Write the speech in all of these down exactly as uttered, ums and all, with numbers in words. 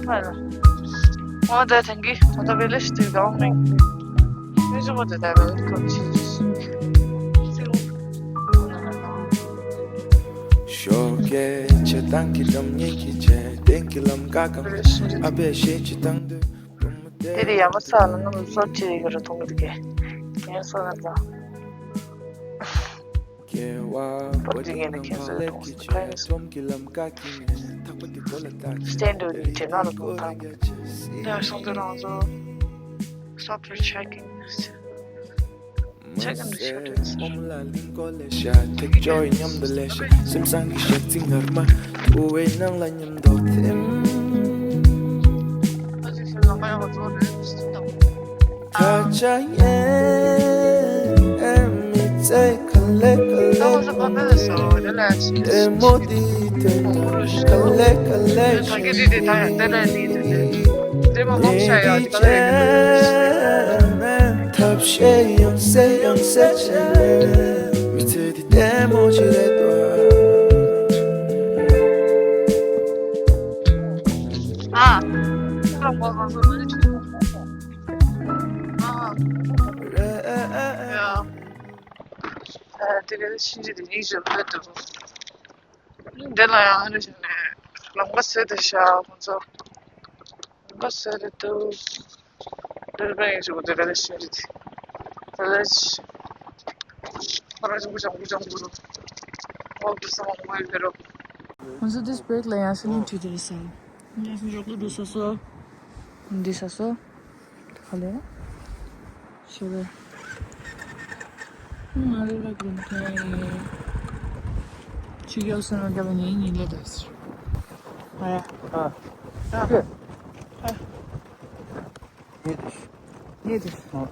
ཨོ་ད་ཐེངས་ཀྱི་ད་ལྟ་བེ་ལེ་ཤི་དེ་གང་མིན། ཨེ་ཇོ་མོ་དེ་ད་བེ་ལེ་ཁོ་ཆི་ཆི་ཆི། ཞོགས་ཀས་ཆེ་ཐང་གི་འགྲམ་ཉེ་གི་ཆེ་ཐེངས་ཀྱི་ལམ་ཀ་གམ་ཨ་བེ་ཤེ་ཆི་ཐང་དུ། དེ་རི་ཡ་མ་ས་ལ་ནམ་སོ་ཆི་ཡི་རུ་ཐོང་གི་དེ་གེ་ཡང་སོ་ན་ད། སྟེང་དུ་ཡི་དྲན་ན་ལ་གོང་ཐང་། There are something also. Stop for checking. Check in the shelters. ཨ། དེ་ག་ཕྱིན་ཆད་དེ་ཉིད་བཞིན་ལྷོད་འདུག་འདི་ལ་ཡང་ཨ་ནི་བཞིན་ནས་ལམ་ཁ་བཟོས་ཏེ་བཞག་ཁོང་ཚོ། ལམ་ཁ་བཟོས་ཏེ་འདུག་འདི་ལ་ཡང་ཞུ་དེ་ག་ཕྱིན་ཆད་དེ། དེ་ལ་ཁོ་རང་ཅུང་ཅུང་ཅུང་ཅུང་འོག་ཏུ་སོང་བའི་བེ་རོ། ཁོང་ཚོ་དེ་སྤེག་ལ་ཡང་སེ་ལིང་ཁྲིད་དེ་རེད་ས། ཡང་སེ་འཇོག་ཏུ་འགྲོ་ས་སོ། འདི་ས་སོ། ཁ་ལས། ཤེས་རེད། ང་རེ་ར་དགོན་ཁ་ཡིན། ཆི་ག་སོ་ན་ག་བ་ཉིན་ཉིན་ལས་དག་ཟེར། ཨ་ཡ། ཨ། ཨ། ཉེ་དུ། ཉེ་དུ། ཨ།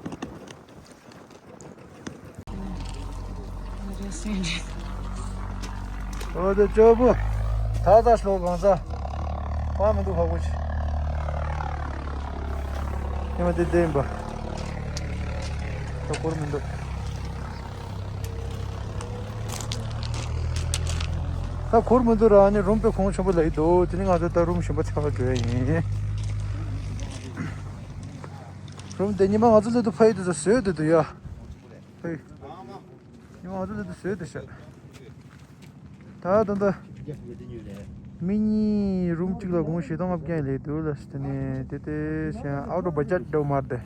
ཨོ་དེ་ཅོ་བུ། ད་ད་ཤོག་གང་ས། པ་མི་འདུག་ཧ་གོ་ཆི། ཉི་མ་དེ་བདེན་པ། ད་འཁོར་མི་འདུག་ད་འཁོར་མི་འདུག་ར་ནི་རུམ་པའི་གོང་ཆེན་པོ་ལ་ཡི་འདུག་དེ་ནི་ང་ཚོ་ད་རུམ་གཞན་པ་ཆགས་འགྲོ་ཡ་ཡིན། རུམ་དེ་ཉི་མ་ང་ཚོ་སླེབས་དུས་ཕ་ཡི་དུས་ཚོད་བཟོས་དུས་དུ་ཡ། ཕ་ཡི། ཉི་མ་ང་ཚོ་སླེབས་དུས་བཟོས་དུས་ཤག་ད་ད་ད། མི་གཉིས་རུམ་གཅིག་ལ་དགོངས་བཞེས་སྟོང་ལྔ་བརྒྱ་ལས་འདུག་ལ་ཟེར་ནས་དེ་དེ་ཞེན་out of budget འགྲོ་མར་དེ།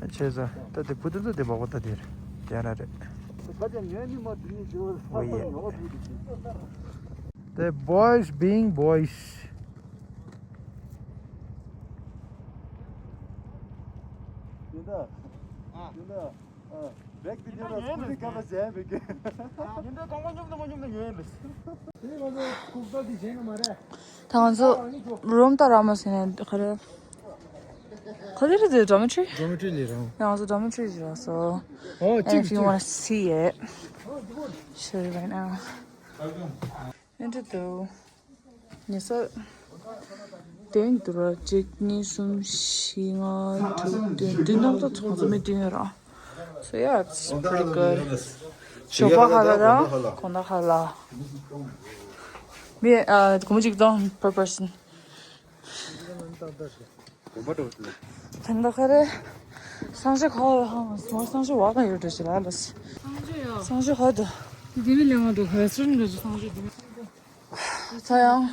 བྱས་ཙང་ད་དེ་བུ་དེ་ཚོ་དེ་བག་བ་ད་དེར་དེ་ན་རེད། ཨོ་ཡེ། The boys being boys. ཡིན་ད། ཡིན་ད། ཨ། བེག་དེ་ཉོ་ར་སྐུ་ལི་ཀ་ལ་ཟན་བེག་གི། ཡིན་ད་གོང་མ་ཉོ་ད་མ་ཉོ་ད་ཉོ་ཡིན་པས། དེ་ང་ཚོ་ཁུག་ཏོ་དེ་ཟན་མ་རེད། ད་ང་ཚོ་རུམ་ད་ར་མ་ཟིན་ནས་ག་རེ། ག་རེ་རེད་དེ་dormitory? Dormitory ལས་རང་། ཡང་ང་ཚོ་dormitory ལས་ར་སོ། ཨོ། And if you wanna see it, show you right now. ཨེ་འདྲ་འདུག་ཉེ་ས། དེང་དུ་ར་གཅིག་གཉིས་གསུམ་བཞི་ལྔ་དྲུག་བདུན་བདུན་ནམ་ད་ཚོགས་འཛོམས་མི་བདུན་ཡོད་ར། So yeah, it's pretty good. ཞོགས་པ་ཁ་ལ་ར། དགོང་དག་ཁ་ལ། མི་ཨ་དགོང་མོ་གཅིག་དང་per person. དེ་འདྲ་ག་རེ། སང་ཞོགས་ཁ་ཧ་མ་སོང་། སང་ཞོགས་བ་ག་ཡོད་འགྲོ་ཞིག་ལ་ལ། སང་ཞོགས་ཡོད། སང་ཞོགས་ཧ་དུ། དེ་མི་ལས་ང་འགྲོ་restaurant འགྲོ་སང་ཞོགས་དེ་མི། ཚ་ཡང་།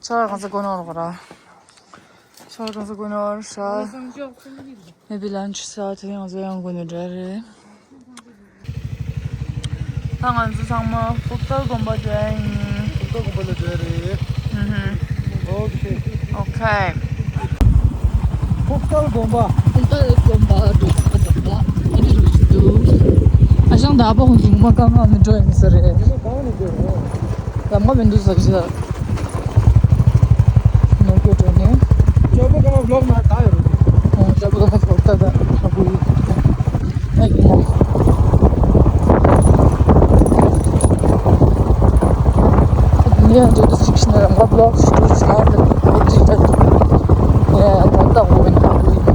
ཚ་གང་ཚ་གོ་ནོར་གོ་ར། ཚ་གང་ཚ་གོ་ནོར་ཤ། སང་ཞོགས་ཁོང་གི། Maybe lunch ས་དེ་ཡང་ཚ་ཡང་གོ་ནོར་འདྲ་རེད། ད་ང་ཚོ་ཚང་མ་ཕུག་ཏལ་དགོན་པ་འགྲོ་ཡ་ཡིན། ཕུག་ཏལ་དགོན་པ་ལ་འགྲོ་ཡ་རེད། ཨུ་ཧུ། Okay. Okay. ཕུག་ཏལ་དགོན་པ། ཕུག་ཏལ་དགོན་པ་འགྲོ་ས་དགོན་པ་ཨ་ནི་རུ་ཅི་འདུག་ཨ་ཞང་ད་པ་ཧོན་ཚོ་ངོ་མ་གང་གང་ནས་འགྲོ་ཡ་ཡིན་ས་རེད། གང་ནས་འགྲོ་ཡ། ལམ་ཁ་མི་འདུག་ཟེར་གྱི། ནོར་སྐྱོ་དྲན་ནས། ཅོ་པོ་ཀ་མ་vlog ན་ད་ཡོད་རུ། ཨོ་ཅོ་པོ་ཀ་མ་vlog ད་ད་ཧ་གོ་ཡོད། ཨ་ཡིན་ནོ། ངས་འདི་འདྲ་ཞིག་ཤི་ན་རང་ག་vlog ཞིག་འགྲོ་ཆ་ད་ད་ད་ད་ད་ད་ད་འོ་ན་ཧ་གོ་ཡོད།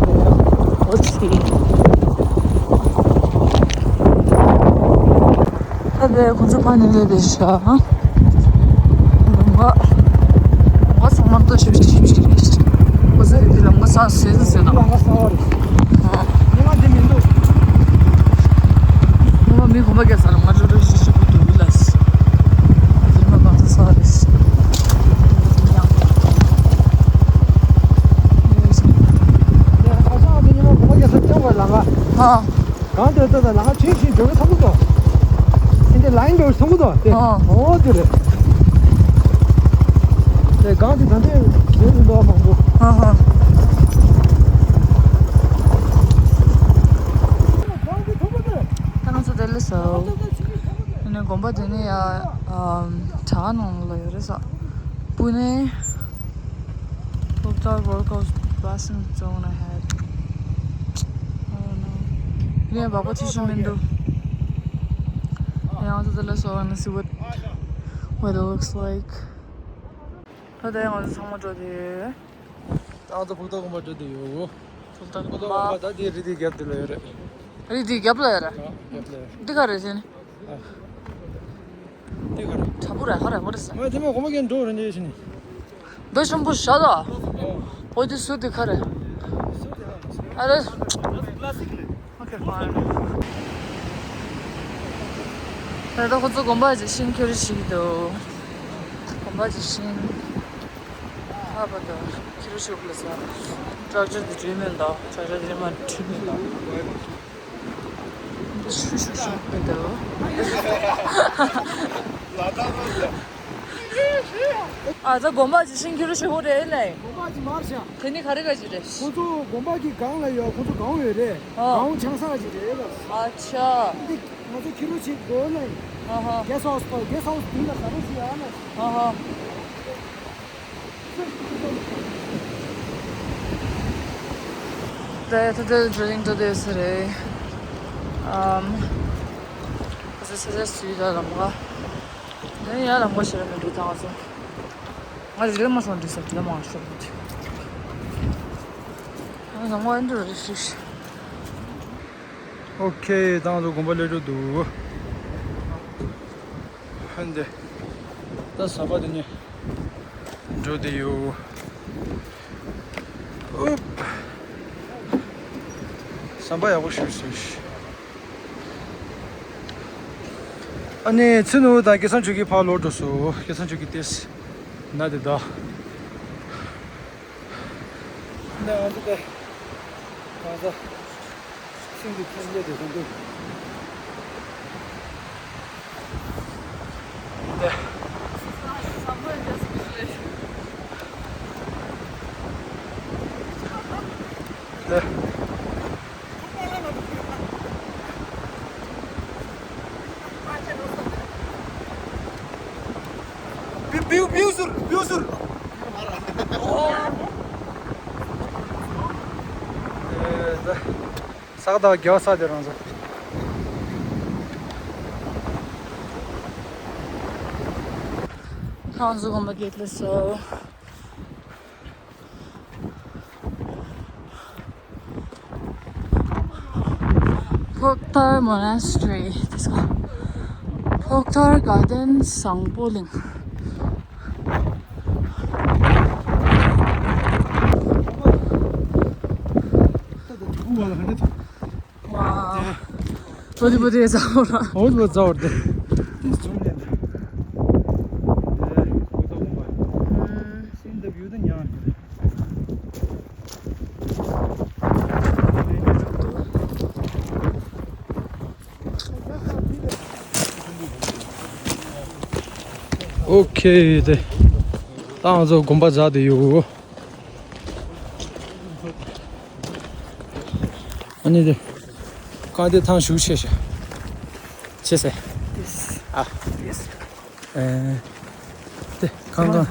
ཨོ་ཙི། ད་དེ་ཁོང་ཚོ་ཕ་ནས་སླེབས་པའི་ཤ། ལུང་པ། ལུང་པ་ཚང་མ་ལྟོ་ཞིབ་ཞིབ་ ད་ལ་ཁ་ཆེ་ཞིག་འགྲོ་གི་ཚང་གི་འདུག་དེ་འདྲའི་ལ་ཡིན་འགྲོ་གི་ཚང་གི་འདུག་དེ། ཨོ། ཨོ་དེ་རེད། དེ་སྒང་དེ་ད་ལྟའི་ཟེར་གི་འདུག་མང་པོ། ཧ་ཧ། ད་ང་ཚོ་དེ་ལ་སོ། ཨ་ནི་དགོན་པ་དེ་ནི་ཡ། ཨམ། བྲག་ནང་ལ་ཡོད་རེད་ས། སྤུ་ནེ། Looked out work was passing zone ahead. I don't know. ངས་བག་པ་ཆེ་ཤོས་མི་འདུག་ཡང་ཚོ་དེ་ལ་སོ། Wanna see what weather looks like. ད་ལྟ་ཡང་ཚོ་ཚང་མ་འགྲོ་དེ། ད་ང་ཚོ་ཕུག་ཐོག་དགོན་པ་འགྲོ་དེ་ཡོད། ཕུག་ཐོག་དགོན་པ་ད་དེ་རི་དེའི་རྒྱབ་དེ་ལ་ཡོད་རེད། རི་དེའི་རྒྱབ་ལ་ཡོད་རེད། རྒྱབ་ལ་ཡོད། འདི་ག་རེད་ཟེར་ནི། ཨ། འདི་ག་རེད། གྲྭ་པོ་རེད་ཧ་རེད་མ་རེད་ཟེར། ང་དེ་མོ་གོ་མ་གན་འགྲོ་རེ་འདྲ་ཞིག་ནི། འདི་ཆེན་པོ་ཤ་ད། ཨོ་དེ་སུ་དེ་ག་རེད། ཨ་རེད། Okay, fine. ད་ལྟ་ཁོ་ཚོ་དགོན་པ་ཅིག་ཤིང་ཁྱེར་ཞིག་འདུག་དགོན་པ་ཅིག་ཤིང་ཧ་པ་དང་ཁྱེར་ཞིག་ལ་ས། structure དེ་བྲིས་མེད་འདུག structure དེ་མ་བྲིས་མེད་འདུག་འདི་ཤུ་ཤུ་ཤུ་མི་འདུག་ཨ་ད་དགོན་པ་ཅིག་ཤིང་ཁྱེར་ཞིག་ཧོ་རེད་ལེ། དགོན་པ་ཅིག་མར་བཞག་དེ་ནི་ག་རེ་ག་ཅིག་རེད། ཁོ་ཚོ་དགོན་པ་གི་སྒང་ལ་ཡོད། ཁོ་ཚོ་སྒང་ཡོད་རེད། ཨ། སྒང་ཆང་ས་ཅིག་རེད་ལ། ཨ་ཆ། འདི་ང་ཚོ་ཁྱི་རོ་ཅིག་དགོས་ལ། ཨ་ཧ། གེ་སི་ཧའུ་སི་དང་གེ་སི་ཧའུ་སི་འདི་ལ་ཟ་རོ་ཞིག་ཨ་ལ། ཨ་ཧ། ད་ད་ད་drilling དུ་དེ་སི་རེད། ཨམ། ཁ་ས་ས་ས་སུའི་ད་ལམ་ག་ནས་ཡ་ལམ་ག་ཤེས་ར་མི་འགྲོ་ད་ང་ཚོ། ང་རི་ལ་མ་སོང་འདྲི་ས་དེ་ལ་མ་ཤོར་འདི། ང་ལམ་ག་ཨེ་འགྲོ་རེ་ཤིག་ཨོ་ཁེ། ད་ང་ཚོ་དགོན་པ་སླེབས་འགྲོ་འདུག་ཧན་དེ། ད་ཟམ་པ་དེ་ནས་འགྲོ་དེ་ཡོད། ཨུབ། ཟམ་པ་ཡག་པོ་ཞིག་བཟོས་ཤག་ཨ་ནི་ཚེ་ནུ་དང་སྐལ་བཟང་ཆོས་སྐྱིད་ཕར་ལོག་འགྲོ་སོང་། སྐལ་བཟང་ཆོས་སྐྱིད་ཏེས་ན་དེ་ད། ནས་ང་ཚོ་དེ་གང་ས་ཤིང་གི་ཚན་ལས་དེ་བཟང་པོ་དེ། དེ། བིའུ་བིའུ་བིའུ་ཟུར་བིའུ་ཟུར། ས་ག་ཟླ་བ་རྒྱལ་བ་ས་དེ་རང་ཚོ། ཁང་ཟུར་གོམ་པ་གེ་ལ་སོ། Phoktar Monastery. This one. Phoktar Garden Sangpoling. Wow. Body body is all. All was out there. This one. ཨོ་ཁེ། དེ་ད་ང་ཚོ་དགོན་པ་འཛག་དེ་ཡོད། ཨ་ནི་དེ་གང་དེ་ཐང་ཞུགས་ཆེ་ཤ་ཆེ་སེ། ཨ། ཨེ། དེ་གང་གང་།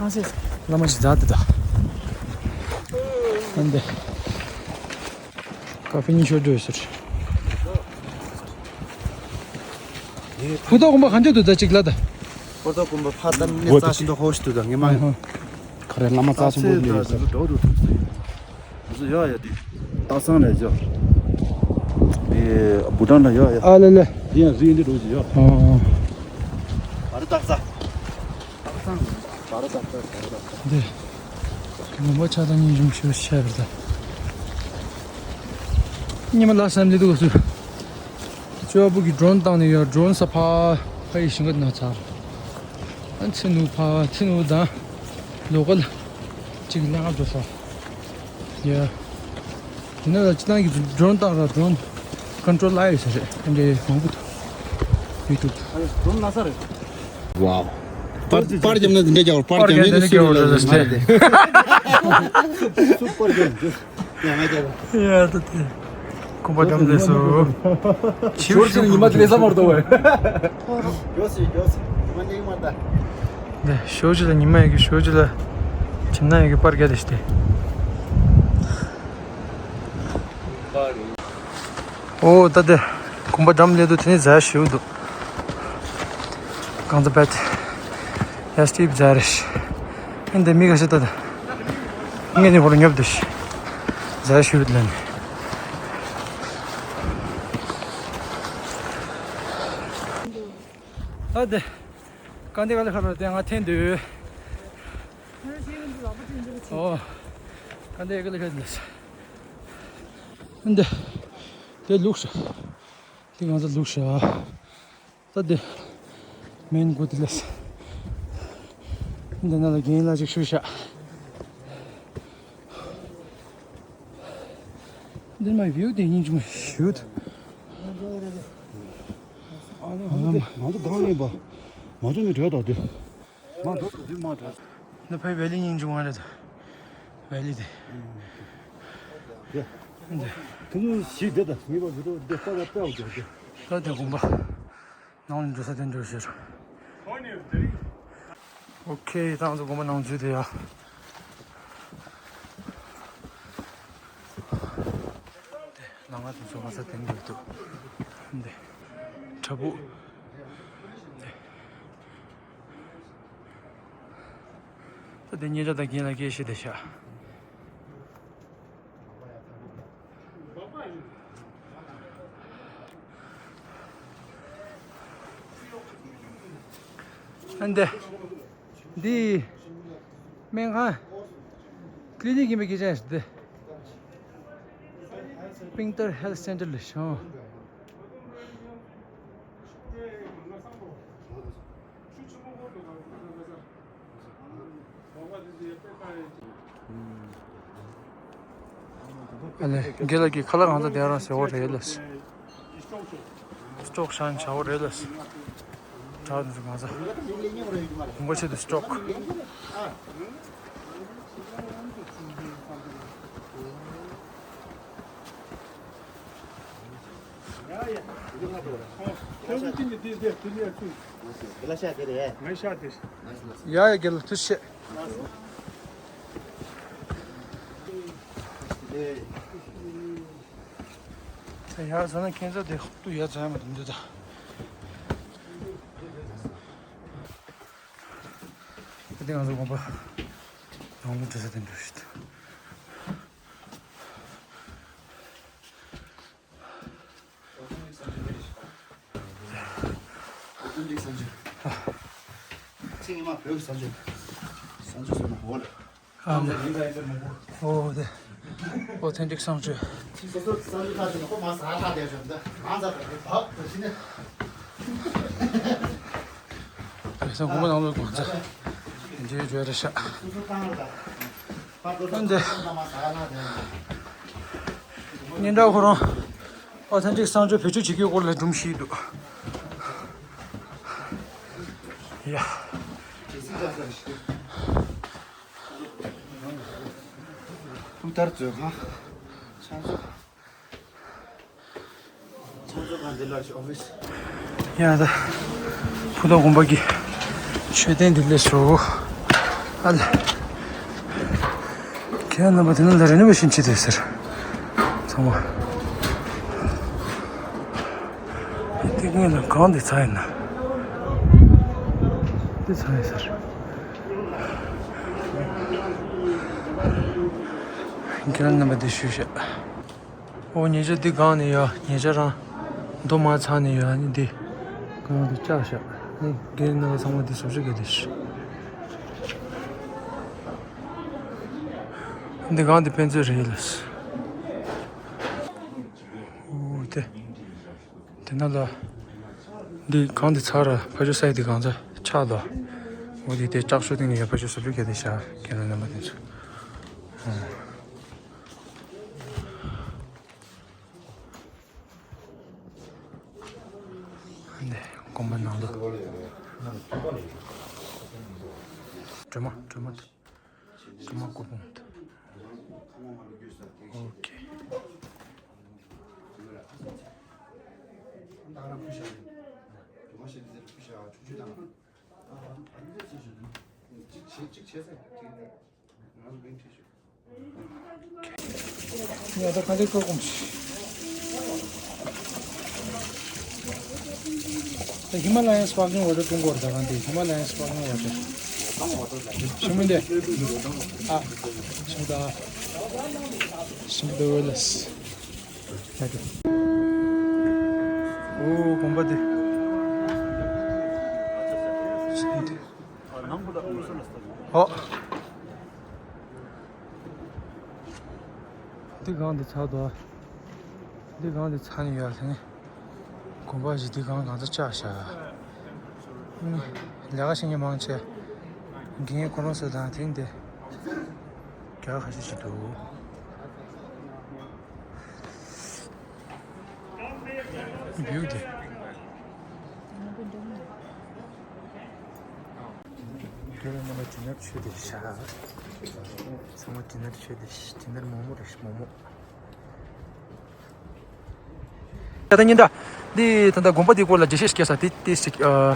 བླ་མ་ཞིག་བདག་དེ་དང་། ཨན་དེ། ཀ་ཕི་ཉི་ཤོར་འགྲོ་ཟེར། ཧུ་ཏོ་གོམ་པ་གང་འགྱོ་དུ་ད་ཅིག་ལ་ད། ཧུ་ཏོ་གོམ་པ་ཕ་ད་ནི་རྩ་ཤིན་ཏུ་ཧོ་ཤི་དུ་ད་ངེ་མ། ཁ་རེ་བླ་མ་རྩ་ཆེན་པོ་འདི་ཡོད་ཟེར། འགྲོ་འདུག་ཡོ་ཡ་དེ། སྟག་ཚང་ལ་ཡོ། དེ་བུ་ཏྲང་ལ་ཡོ་ཡ། ཨ་ལེ་ལེ། དེ་ཡང་རི་འདི་འགྲོ་ཟེར་ཡོ། ཨ་ཨ། བ་ར་སྟག་ཚང་། སྟག་ཚང་། བ་ར་སྟག་ཚང་། བ་ར་སྟག་ཚང་། འདི། ངོ་མ་ཆ་ཚང་ཉིན་གཞུང་ཤོད་ཤེས་རེད་ད། ཉི་མ་ལ་སེམས་འདི་འདུག་སུ། ཅོ་བུ་གི་ཌྲོན་བཏང་ནས་ཡོ། ཌྲོན་ས་ཕ་ཕ་ཡི་ཞིང་ཁ་ན་ཚར། ཨ་ཚེ་ནུ་ཕ་ཚེ་ནུ་དང་ལོ་ཀལ་གཅིག་ལ་ང་འགྲོ་ས། ཡ། དེ་ནས་ལ་ཅི་ཏང་གི་ཌྲོན་བཏང་ར་ཌྲོན། ཀོན་ཊོལ་ལ་ཡོད་ས་རེད། ཨ་འདྲའི་མང་པོ་འདུག་ཡུ་ཊུབ་ཏུ། ཨ་ཡོ་སྒྲུང་ལ་ས་རེད། ཝའོ། པར་པར་རྒྱབ་ན་འདི་འདྲ་རྒྱག་པར་པར་རྒྱབ་ན་འདི་འདྲ་རྒྱག་རེད་ཟེར་ཏེ། སུ་པར་རྒྱབ་རྒྱུ། ཡ་ང་རྒྱབ། ཡ་ད་དེ། ཁོང་པ་འགྲམ་ལས་སོ། ཞོར་ཞིག་ཉི་མ་དེ་ས་མར་དོ་བས། ཡོ་སི་ཡོ་སི་ཉི་མ་ནིང་མ་ད། འདི་ཞོ་ཅི་ལ་ཉི་མ་ཡི་གི་ཞོ་ཅི་ལ། ཁྱིམ་ན་ཡི་གི་པར་རྒྱབ་དེ་ཤི་སྟེ། ཨོ་ད་དེ། གོམ་པ་འགྲམ་སླེབས་དུས་དེ་ནས་ཟ་ཞིག་འདུག་གང་ཚ་བད། ཡ་སྟིབ་ཛ་རེ་ཤི། ཨེ་འདི་མི་ག་ཤི་ད་ད། ངས་ནི་ཧོར་ཉོབ་དུ་ཤི། ཟ་ཞིག་ལ་ནི། ད་དེ། གང་དེ་ག་ལ་ཁ་རོ་དེ་ང་འཐེན་འདུག་ཨོ། གང་དེ་ག་ལ་ཁ་འདུག་འདི། དེ་ལུག་ཤ། དེ་ང་ཚོ་ལུག་ཤ། ད་དེ། མེན་གོ་དེ་ལས། འདི་ན་ལ་རྒན་ལ་ཅིག་ཤུ་ཤ། འདི་མ་བིའུ་དེ་སྙིང་རྗེ་མོ་ཞུ། ཨ་ནི་ང་ཚོ་ང་ཚོ་གང་ཡིན་པ། ང་ཚོ་ནི་བྲོས་དོ་དེ། མ་འགྲོ་དུས་མ་འགྲོ། ནི་ཕའི་ཝེ་ལི་སྙིང་རྗེ་མོ་རེད། ཝེ་ལི་དེ། ཡ། འདི། ཐུང་ཐུང་ཞིག་བསྡད་དང་ངེས་པར་འགྲོ་འདི་ལྟ་ལ་དཔེ་འོ་རྒྱག་རྒྱུ། ད་དེ་དགོན་པ། ནང་ལ་འགྲོ་ས་དེ་འགྲོ་ཞེས། ཨོ་ཁེ། ད་ང་ཚོ་དགོན་པ་ནང་འཛུལ་དེ་ཡ། དེ་ལམ་ཁ་དེ་ཚོ་ག་ས་དེ་འགྲོ་འདུག་འདི། བྲག་ཕུག་འདི། ད་དེ་ཉེ་ཆར་དང་རྒན་ལགས་སྐད་བཤད་བསྡད་ཤག་ཨ་འདི། འདི། སྨན་ཁང་། ཀླི་ནིག་ཡིན་པའི་སྐད་ཆ་ཞིག་འདི། སྤིང་ཏར་ཧེལ་ཐི་སེན་ཊར་ལ་ཤོང་། ཨ་ལེ། རྒན་ལགས་ཀྱིས་ཁ་ལག་གང་ཚ་དེ་རང་ཟེར་བ་རེད་ལ། སི་ཊོག་ཤང་བྱ་བ་རེད་ལ། དྲག་འདུག་གང་ཚ། གོང་གོ་ཆེད་དུ་སི་ཊོག་ཡ་ཡ་རྒན་ལགས་ཐུགས་རྗེ་ཆེ། ད་ཡར་ཟ་ན་ཁྱེད་ཚོ་དེ་ཏུ་ཡར་ཟ་ཡ་མ་འདུག་འདི་ད། ད་དེ་ང་ཚོ་དགོན་པ་ནང་ལ་འགྲོ་ས་དེ་འགྲོ་ཤིག་ད། ཨོ་ཐེན་ཊིག་གསང་སྤྱོད། ཨོ་དེ། དེང་སང་དགོན་པ་ནང་ལོགས་གང་ཚ། འདི་བརྗོད་རེ་ཤག་འདི། སྙན་གྲགས་ཁོ་རང་། ཨོ་ཐེན་ཊིག་གསང་སྤྱོད་བེད་སྤྱོད་བྱེད་རྒྱུའི་སྐོར་ལ་སྒྲུང་ཞིག་འདུག་ཡ། ཕུག་ཐར་མཛོད་ཁང་། ཆང་ཚོ། ཆང་ཚོ་ཁང་འདི་ལ་ཨོ་ཕི་སི། ཡ་ད། ཕུག་ཐར་དགོན་པ་གི་མཆོད་རྟེན་འདི་ལས་སུ། ཨ་ལ། ཁྱེད་རྣམ་པ་དེ་ནང་ལ་རེ་ནོ་ཝེ་ཤིན་བྱེད་དེ་ཟེར། ཚང་མ། དེ་སྔོན་ལ་གང་དེ་ཚ་ཡིན་ན། དེ་ཚ་ཡིན་ཟེར། ཁྱེད་རྣམ་པ་དེ་ཞུས་ཤག་ཨོ་ཉེ་ཆར་འདི་སྒང་ནས་ཡ། ཉེ་ཆར་རང་རྡོ་མ་ཚང་ནས་ཡ། ནི་འདི་སྒང་དུ་བཅག་ཤག་ནི་རྒན་ནང་ཚང་མ་འདི་བཟོ་བཅོས་ག་དེ་ཤི། འདི་སྒང་འདི་ཕན་ཚུན་རེད་ལ། ཨོ་དེ། དེ་ན་ལ། འདི་སྒང་འདི་ཚར་ར་ཕ་ཆུ་སའི་འདི་སྒང་ཚ་ཆག་ལ། ཨོ་དེ་དེ་ལྕགས་ཤོག་སྟེང་ནས་ཡ་ཕ་ཆུ་བཟོ་བཅོས་ག་དེ་ཤ། རྒན་ལ་རྣམ་པ་དེ་ཚོ། ཨོ། དགོན་པ་ནང་ལ། སྒྲོལ་མ་སྒྲོལ་མ་དང་། སྒྲོལ་མ་སྐུ་འབུམ་དང་། ཨོ་ཁེ། ཡ་ད་ག་ལེ་ཀོ་ཀོམ་ཤི། ད་ཧི་མ་ལ་ཡན་སི་པར་ཀིང་ཝ་ཊར་ཀྲུང་གོར་ད་ག་འདི་ཧི་མ་ལ་ཡན་སི་པར་ཀིང་ཝ་ཊར། ཤི་མི་འདི། ཨ། ཤི་མི་ད། ཤི་མི་ད་ཝེ་ལས། ཡ་ད། ཨོ་དགོན་པ་འདི། ཤི་མི་འདི། ཨོ། འདི་གང་འདི་ཚར་དོ། འདི་གང་འདི་ཚར་ནས་ཡོད་ལ་ནི། དགོན་པ་ཞིག་འདི་གང་གང་ཚ་བཅག་བཞག་ལས་ཀ་བྱེད་མཁན་མང་ཆེ། དགེ་རྒན་ཁོ་རང་ཚོ་དང་དེང་དེ། རྒྱ་ཁ་ཤས་ཤིག་འདུག་བིའུ་དེ། དེ་རིང་ང་ལ་དེ་ནར་མཆོད་དེ་ཤ། ཚང་མ་དེ་ནར་མཆོད་དེ་ཤ། དེ་ནར་མོག་མོག་རེད་ཤ། མོག་མོག་ད་ལྟ་ཉིན་ད། འདི་ད་ལྟ་དགོན་པ་འདིའི་སྐོར་ལ་འགྲེལ་བཤད་ཞིག་བརྒྱབ་ས་དེ་དེ་ཞིག་ཨ།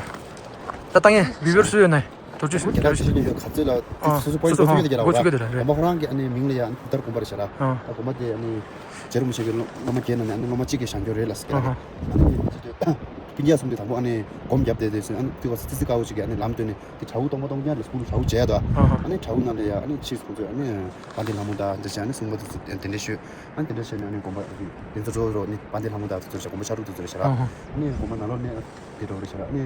ད་ལྟ་ངས་བི་བར་སུ་ཡོད་ནས་དོར་ཅུ་ཞིག་རྒྱ་གར་ཕྱི་ལ་ཡོད་ཁ་རྩོད་ལ་དེ་ཨ། སོ་སོ་ཕོ་སོ་སོ་ཡིན་ཧོ་འགོ་ཚུགས་ཀྱི་དེ་ར་རེད། དགོན་པ་ཁོ་རང་གི་ཨ་ནི་མིང་ལ་ཡང་བུ་དར་དགོན་པ་རེད་ཤག་ར། ཨ། ད་དགོན་པ་དེ་ཨ་ནི་རྗེ་རིན་པོ་ཆེ་གི་སློབ་མ་བརྒྱད་ནང་ནས་ཨ་ནི་སློབ་མ་གཅིག་གིས་བཞེངས་རྒྱུ་རེད་ལ་ཟེར་གི་ར། ཨ་ཧ། ཨ་ནི་སྤུན་ཀྱག་གསུམ་དེ་དང་པོ་ཨ་ནི་སྒོམ་བརྒྱབ་བསྡད་དེ་ཨ་ནི་ཏི་ཀོ་ཙི་ཙི་ཀའོ་ཅིག་གིས་ཨ་ནི་ལམ་སྟོན་ནས་དེ་བྲག་ཕུག་སྟོང་པ་སྟོང་རྐྱང་ལ་སྐུ་ལ་བྲག་ཕུག་མཇལ་དོ། ཨ་ཧ། ཨ་ནི་བྲག་ཕུག་ནང་ལ་ཡ་ཨ་ནི་ཕྱིས་ཁོང་ཚོས་ཨ་ནི་དཔལ་ལྡན་ལྷ་མོ་དང་འདི་བྱས་ཨ་ནི་གསུང་པ་དེ་ཚོ་གདན་འདྲེན་ཞུས། ཨ་ནི་དེ་འདྲ་བྱས་ནས་ཨ་ནི་དགོན་པ་དེ་ཚོ་གཙོ་བོ་རོ་ནི་དཔལ་ལྡན་ལྷ་མོ་དང་དེ་ཚོ་རེད་ཤག་དགོན་པ་ཆགས་རོགས་དེ་ཚོ་རེད་ཤག་ར། ཨ་ཧ། ཨ་ནི་དགོན་པ་ནང་ལོགས་ནས་དེ་འགྲོ་རེད་ཤག་ར། ཨ་ནི་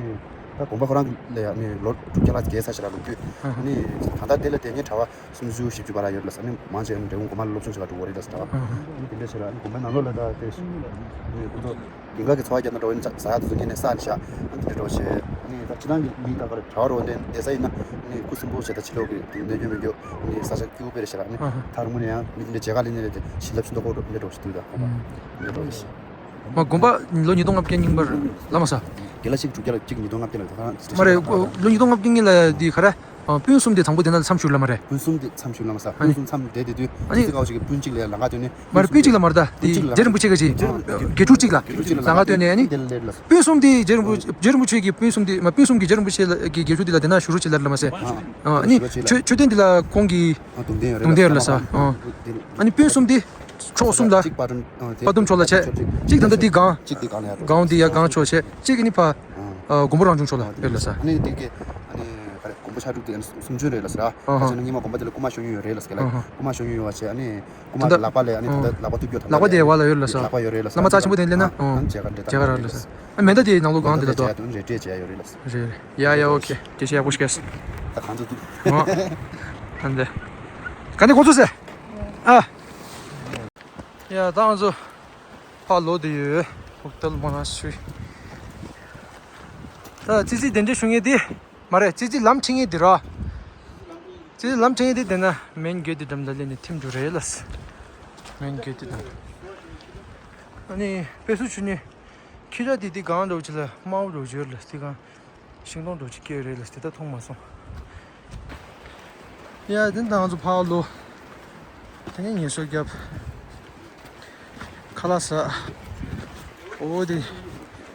ད་དགོན་པ་ཁོ་རང་གི་ལ་ཡ་ཨ་ནི་ལོ་དྲུག་བརྒྱ་ལྷག་བརྒལ་ཚར་ཤག་ར་ལོ་རྒྱུས། ཨ་ཧ། ཨ་ནི་ད་ལྟ་དེ་ལ་དེ་ཉིད་གྲྭ་པ་སུམ་ཅུ་བཞི་བཅུ་བར་ཡོད་ལ་ས་ནི་མང་ཆེ་ཨ་ནི་འབྲས་སྤུངས་དགོན་པ་ལ་སློབ་སྦྱོང་བྱེད་ག་འགྲོ་གི་རེད་ལ་ས་ར། ཨ་ཧ། ཨ་ནི་དེ་འདྲ་བྱས་ར་ཨ་ནི་དགོན་པ་ནང་ལོགས་ལ་ད་དེ་ཨ་ནི་ཁོ་ཚོ་རྒན་ཁག་གི་འཚོ་བ་བསྐྱལ་ན་འགྲོ་ཡིན་ཟ་ཡག་དེ་ཚོ་ངས་ནས་ས་ནས་བཞག་ཨ་ནི་དེ་འདྲ་བྱས་ཨ་ནི་ད་སྤྱི་བཏང་གི་མི་ད་ག་རེ་གྲྭ་པ་རོ་འདི་བསྡད་ས་ཡིན་ན་ཨ་ནི་སྐུ་གསོན་པོ་བྱས་ད་ཕྱི་ལོགས་ཀྱི་གནོད་སྐྱོན་མི་འགྱོ་ཨ་ནི་ས་ཆ་སྐྱིད་པོ་དཔེ་རེད་ཤག་ར། ཨ་ནི་ཨ་ཧ། ད་རུང་ནས་ཡང་མི་དེ་འདྲ་མཇལ་ཁ་ལེན་ནས་རེད་དེ་བྱིན་རླབས་ཆེན་པོ་ཁོ་འདྲ་འདྲ་བོ་ཞིག་འདུག་ད་ཁོ་པ་ཨ་འདྲ་འདྲ་བོ་ཞིག་མ་དགོན་པ་ལོ་ཉིས་སྟོང་ལྔ་བརྒྱ་རྙིང་པར་ལམ་ས། དགེ་ལགས་གཅིག་དྲུག་བརྒྱ་ལ་གཅིག་ཉིས་སྟོང་ལྔ་བརྒྱ་ལ་ད་ལྟ་མ་རེད། ལོ་ཉིས་སྟོང་ལྔ་བརྒྱ་གཉིས་ལ་འདི་ག་རེ། ཨ། སྤུན་གསུམ་དེ་དང་པོ་དེ་ན་མཚམས་ཞུགས་ལ་མ་རེད། སྤུན་གསུམ་དེ་མཚམས་ཞུགས་ལ་མ་ས། ཨ་ནི། སྤུན་གསུམ་མཚམས་བསྡད་དེ་དུས་ཨ་ནི། ཙི་ཙི་ཀའོ་ཅིག་གི་སྤུན་གཅིག་ལ་ལམ་ཁ་སྟོན་ནས། ཨ་ནི། སྤུན་གཅིག་ལ་མ་རེད་ད། དེ་རྗེ་རིན་པོ་ཆེ་ག་ཅིག་དགེ་ཕྲུག་གཅིག་ལ་ལམ་ཁ་སྟོན་ནས་ཨ་ནི། སྤུན་གསུམ་དེ་རྗེ་རིན་པོ་རྗེ་རིན་པོ་ཆེ་གི་སྤུན་གསུམ་དེ་མ་སྤུན་གསུམ་གྱི་རྗེ་རིན་པོ་ཆེ་ལ་གི་དགེ་ཕྲུག་དེ་ལ་དེ་ན་ཞུ་རོགས་བྱེད་ལ་མ་ཟེར། ཨ་ནི། མཆོད་མཆོད་རྟེན་དེ་ལ་ཁོང་གི་གདུང་རྟེན་ཡོད་རེད་ལ་ས། ཨ་ནི་སྤུན་གསུམ་དེ། ཕྱོགས་གསུམ་ལ། གཅིག་དཔལ་སྤྲུལ། ཨ། དེ། དཔལ་སྤྲུལ་ཕྱོགས་ལ་བྱས། གཅིག་དེ་གང་ལ་ཡར་འགྲོ། གང་འདི་ཡར་གང་ཕྱོགས་བྱས། གཅིག་ནི་ཕ། ཨ། དགོན་པ་རང་བྱུང་ཕྱོགས་ལ་ཡོད་ལ་ས། ཨ་ནི་དེ་གི། ཨ་ནི་ག་རེ་དགོན་པ་ཆགས་འགྲོ་དེ་ཨ་ནི་སུམ་ཅུ་རེད་ལ་ས་ར། ཨ་ཧ། ཁ་ཆེ་ན་སྔོན་མ་དགོན་པ་དེ་ལ་རྐུ་མ་ཤོར་མྱོང་ཡོད་རེད་ལ་ས་ག་ལ། ཨ་ཧ། རྐུ་མ་ཤོར་མྱོང་ཡོད་བ་བྱས་ཨ་ནི། རྐུ་མ་ད་ལག་པ་ལས་ཨ་ནི་ད་ལྟ་ལག་པ་ཐུག་རྒྱུ་ད་ལག་པ་དེ་བ་ལ་ཡོད་ལ་ས། ལག་པ་ཡོད་རེད་ལ་ས། བླ་མ་རྩ་ཆེན་པོ་དེ་ལེན་ན། ཨ། ཨ་ནི་མཇལ་ཁ་འདྲེ་མཇལ་ཁ་རག་ལ་ས། ཨ། མེ་མདའ་དེ་ནང་ལོགས་གང་དེ་ལ་དོ། མཇལ་ཁ་དེ་རེད་འདྲེ་མཇལ་ཡ་ཡོད་རེད་ལ་ས། རེད་རེད། ཡ་ཡ་ཨོ་ཁེ། དེ་བཤད་ཡག་པོ་ཞིག་གས། ད་གང་དུ་འདུག་ཨ། ཨ་འདི། ག་ནས་གོ་ཚོད་ཟེར། ཨ། ཡ་ད་ང་ཚོ་ཕར་ལོག་བསྡད་ཡོད། ཧོ་ཊེལ་མོ་ན་སི་ཊི་རི། ད་ཙི་ཙི་གདན་འདྲེན་ཞུ་མཁན་དེ་མ་རེད། ཙི་ཙི་ལམ་ཁྲིད་མཁན་དེ་ར། ཙི་ཙི་ལམ་ཁྲིད་མཁན་དེ་དེ་ན་མེན་གེ་ཊི་འགྲམ་ལ་སླེབས་ནས་ཐིམ་རྒྱུ་རེད་ལ་ས། མེན་གེ་ཊི་འགྲམ། ཨ་ནི་དཔེ་སུ་ཆུ་ནི་ཁྱི་ར་དེ་དེ་གང་འགྲོ་ཆེ་ལ་དམར་པོ་འགྲོ་ཆེ་ལ་ས་དེ་གང་། ཤིང་སྡོང་འདྲ་ཅིག་སྐྱེས་རེད་ལ་དེ་ལྟ་མཐོང་མ་སོང་། ཡ་དེ་ནས་ང་ཚོ་ཕར་ལོག་དེ་ནས་ངལ་གསོ་བརྒྱབ། ཁ་ལག་ཟ། འོ་དེ།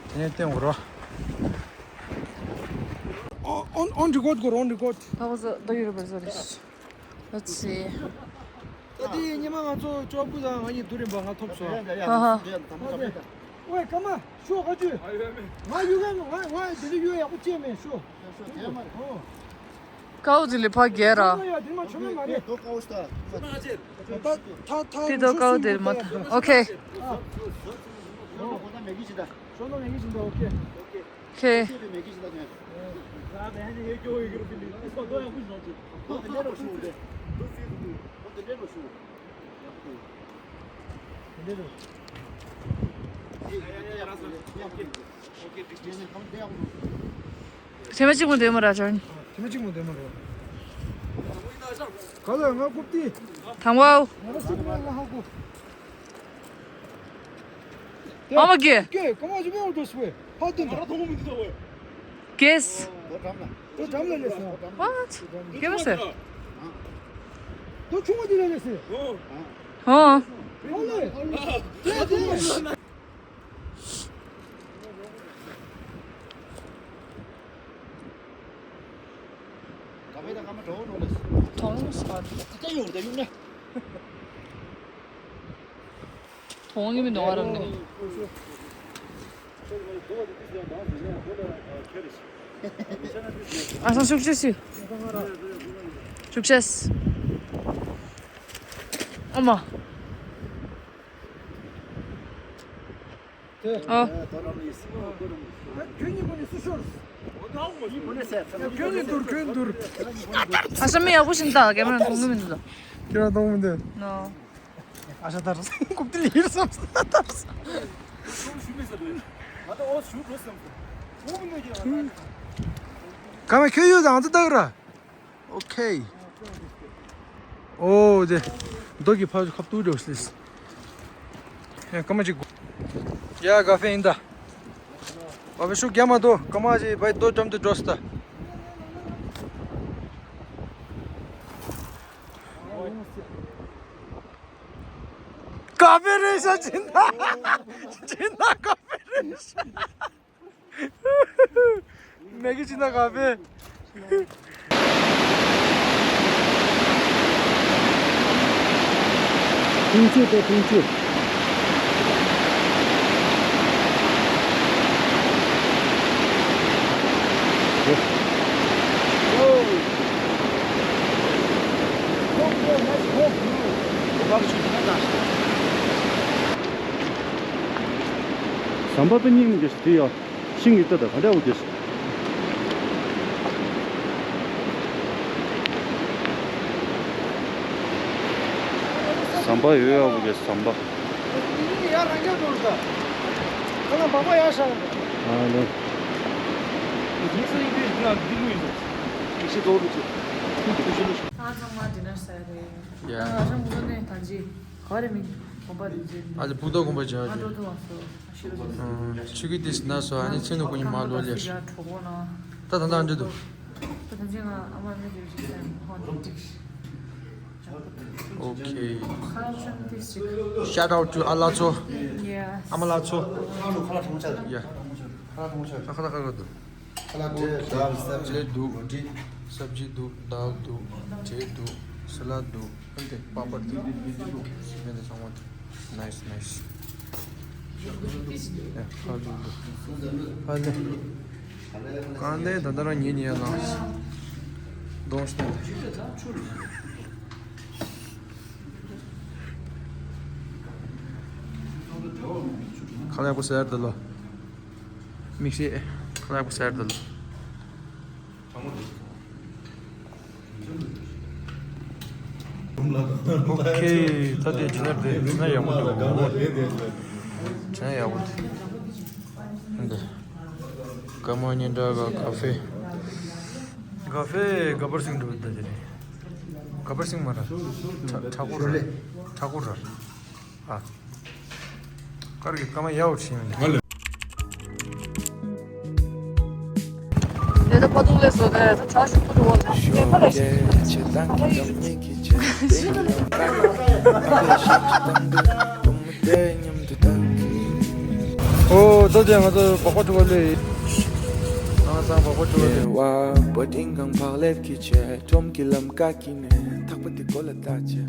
དེ་ནས་བསྟན་འོ་ར། On, on record དགོས་རེད། On record. ད་ང་ཚོ་ད་ཡུ་རོབ་པར་བཟོ་རེད། Let's see. ད་དེ་ཉི་མ་ང་ཚོ་ཅོག་པུ་དང་ང་གཉིས་དུ་རིམ་པ་ང་ཐོབ་སོང་། ཧ་ཧ། ཨོའི་ཀ་མ་ཤོ་ག་ཅུ། ང་ཡུ་ག་ང་ང་དེ་ཚོ་ཡུ་ཡག་པོ་སྐྱེས་མེད་ཤོ། ཨོ། ཀའོ་དེ་ལས་ཕ་རྒྱལ་ར། ཤོ་ཡ་དེ་མ་ཆོ་མེད་མ་རེད། ད་ད་ད་དེ་དོ་ཀའོ་དེ་མ་ཐ། ཨོ་ཁེ། ཤོ་ན་མེ་གི་ཅི་ད། ཨོ་ཁེ། ཁེ། ཁྱེད་མ་གཅིག་མོ་འདོན་མོ་ར་ཅོན། ཁྱེད་མ་གཅིག་མོ་འདོན་མོ་ར། ག་ལ་ང་ཀུབ་ཏི། དང་བའོ། ང་གཅིག་མོ་ང་ཧ་གོ། ཨ་མ་གེ། གེ་ག་མ་ཅི་མེ་འོ་དོ་སུ་བེ། ཕ་དུན་ད། Guess. What? Guess. ཧོ། དོང་ཡོད་མི་འདུག་ཨ་རམ་ནས། ཨ་སང་ཤུགས་ཆེ་སི། ཤུགས་ཆེ་སི། ཨ་མ། ཨ། ཁྱོད་གཉིས་ཀོ་ནས་སུ་ཤོར། ཁྱོད་གཉིས་འདུར་ཁྱོད་འདུར། ཨ་ས་མི་ཡག་པོ་ཞིག་འདུག་ཀེ་མ་ར་མཐོང་གི་མི་འདུག་ཀེ་མ་ར་མཐོང་གི་མི་འདུག་ནོ། ཨ་ཤ་དར་སོང་། ཁུག་ཏི་ལིར་སོང་། དར་སོང་། ཀ་མ་ཁྱོད་ཡོད་དང་འདི་ལྟ་གི་ར། ཨོ་ཁེ། ཨོ་དེ། རྡོ་གི་ཕ་ཁབ་ཏུ་འགྲོ་སླེས། ཡ་ཀ་མ་ཅིག་ཡ་ཀ་ཧྥེ་ཡིན་ད། ཀ་ཧྥེ་ཤུགས་རྒྱག་མ་འདུག་ཀ་མ་ཅིག་བའི་རྡོ་འགྲམ་དུ་འགྲོ་སི་ད། ཀ་ཧྥེ་རེད་ཤག་ཅི་ན། ཅི་ན་ཀ་ཧྥེ་རེད་ཤག་མེ་གི་ཅི་ན་ཀ་ཧྥེ། ཕུང་ཆུ་དེ་ཕུང་ཆུ། ཟམ་པ་པེ་སྙིང་མི་རྗེ་ཞིག་དེ་ཡོད། ཤིང་གི་རྩ་དང་ག་འདྲ་འོ་རྒྱས། ཟམ་པ་ཡོད་ཡ་འོ་རྒྱས་ཟམ་པ། ཨ་ལེ། ཡ། ཨ་ལེ་བུ་ཏོ་གོམ་པ་ཅན། ཆུ་གི་ཏིས་ན་སོ་ཨ་ནི་ཚེ་ནུ་ཀུ་ཉི་མ་ལོ་ལེར། ད་ད་ད་འདྲི་འདུག་ཨོ་ཁེ། Shout out to ཨ་ལ་ཚོ། ཨ་མ་ལ་ཚོ། ཡ། ཁ་ལག་ཁ་ལག་འདུག་འབྲས་འདུག་སབ་ཇི་འདུག་དཱལ་འདུག་འབྲས་འདུག་སི་ལ་འདུག་ཨ་འདི་པ་པར་འདུག་ཨ་འདི་ཚང་མ་འདུག Nice, nice. ཡ། ཧ་ལུ་ལུ། ཧ་ལེ། གང་ལེ་ད་ད་རང་ཉེ་ཉེ་ལ། གདོང་སྟོན། ཁ་ལག་པོ་ཟེར་ད་ལོ། མིག་ཤེས། ཁ་ལག་པོ་ཟེར་ད་ལོ། ཨོ་ཁེ། ད་དེ་ཇི་ནར་དེ་ཇི་ནར་ཡག་པོ་འདུག་ཇི་ནར་ཡག་པོ་འདུག་འདི། ཀ་མ་ཉིན་དྲ་ག་ཀ་ཧྥེ། ཀ་ཧྥེ་ག་པར་སིང་འགྲོ་ད་དེ་ནི། ག་པར་སིང་མ་ར། ཁྲ་ཁྲ་གོ་ར། ཁྲ་གོ་ར། ཨ། དཀར་གྱི་སྐར་མ་ཡག་པོ་ཕྱིན་ཡོད། ང་ལ། ལས་ད་པ་ཏུང་ལས་སོ་ད་ད་ཚ་ཞུ་པོ་རུ་བ་ད་ཁྱད་པར་ཞིག་ད་ཡོད། ཨོ་ད་དེ་ང་ཚོ་བག་པ་ཐུག་པ་ལས། ང་ཚང་བག་པ་ཐུག་པ་ལས། བ་བ་ཏིང་གང་བག་ལེབ་ཀྱི་ཆེ་ཁྲོམ་གྱི་ལམ་ཀ་ཀི་ནས་ཐག་པ་དེ་གོ་ལ་ལྟ་ཆེ།